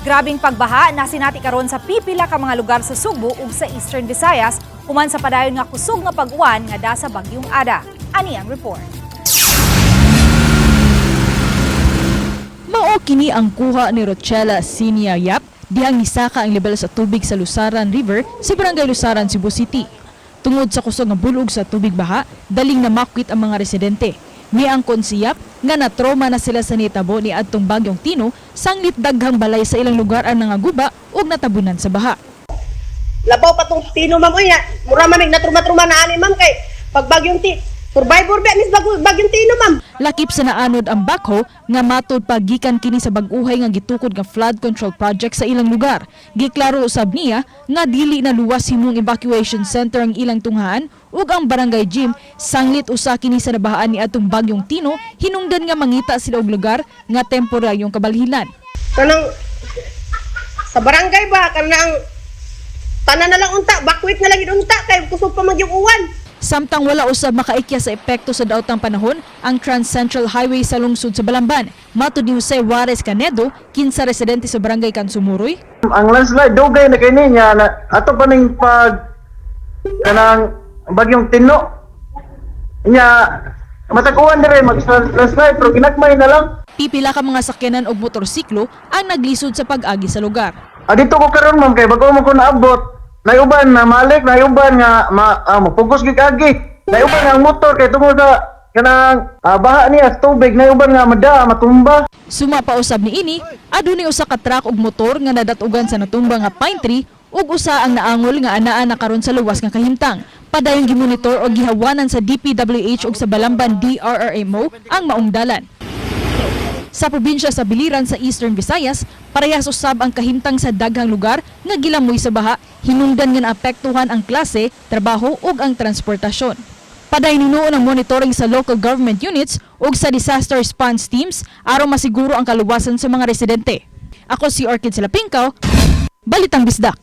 Grabing pagbaha nasinati karon sa pipila ka mga lugar sa Sugbo ug sa Eastern Visayas human sa padayon nga kusog nga pag-uwan nga da sa bagyong Ada. Ani ang report. Mao kini ang kuha ni Rochella Sinia Yap dihang nisaka ang level sa tubig sa Lusaran River sa Barangay Lusaran, Cebu City. Tungod sa kusog nga bulog sa tubig baha, daling namakwit ang mga residente. Miangkon si Yap nga natroma na sila sa nitabo ni adtong bagyong Tino, sanglit daghang balay sa ilang lugar ang nangaguba ug natabunan sa baha. Labaw pa tong Tino, ma'am, uy, mura man natruma-truma na ani, ma'am, kay pag bagyong ti survivor ba mis bagyong Tino, ma'am. Lakip sa naanod ang backhoe nga matod pa gikan kini sa bag-uhay nga gitukod nga flood control project sa ilang lugar. Giklaro usab niya nga dili na luwas himong evacuation center ang ilang tunghaan ug ang barangay gym, sanglit usa kini sa nabahaan ni atong bagyong Tino, hinungdan nga mangita sila og lugar nga temporaryong kabalhinan. Kanang sa barangay ba, kanang tanan na lang unta, bakwit na lang gid unta kay kusog pa man yung uwan. Samtang wala usab makaikya sa epekto sa daotang panahon ang Trans-Central Highway sa lungsod sa Balamban. Matod ni Jose Juarez Canedo, kinsa residente sa barangay Kansumuroy, Ang landslide dugay na kay niya na ato pa ning pag kanang bagyong Tino nya, matag-uwan dire mag landslide pero ginagmay na lang. Pipila ka mga sakyanan og motorsiklo ang naglisod sa pag-agi sa lugar. Ah, dito ko karon, ma'am, kay bago mo ko naabot, nayuban na malik, nayuban nga ma mapugos gid agi, nayuban nga ang motor kay tungod sa kanang baha niya sa tubig, nayuban nga mada matumba. Suma pa usab niini, adunay usa ka truck ug motor nga nadatugan sa natumba nga pine tree ug usa ang naangol nga anaa na karon sa luwas nga kahimtang. Padayong gimonitor og gihawanan sa DPWH ug sa Balamban DRRMO ang maong dalan. Sa probinsya sa Biliran sa Eastern Visayas, parehas usab ang kahimtang sa daghang lugar nga gilamoy sa baha, hinungdan nga naapektuhan ang klase, trabaho ug ang transportasyon. Padayon hinuon ang monitoring sa local government units ug sa disaster response teams aron masiguro ang kaluwasan sa mga residente. Ako si Orchid Salapingkaw, Balitang Bisdak.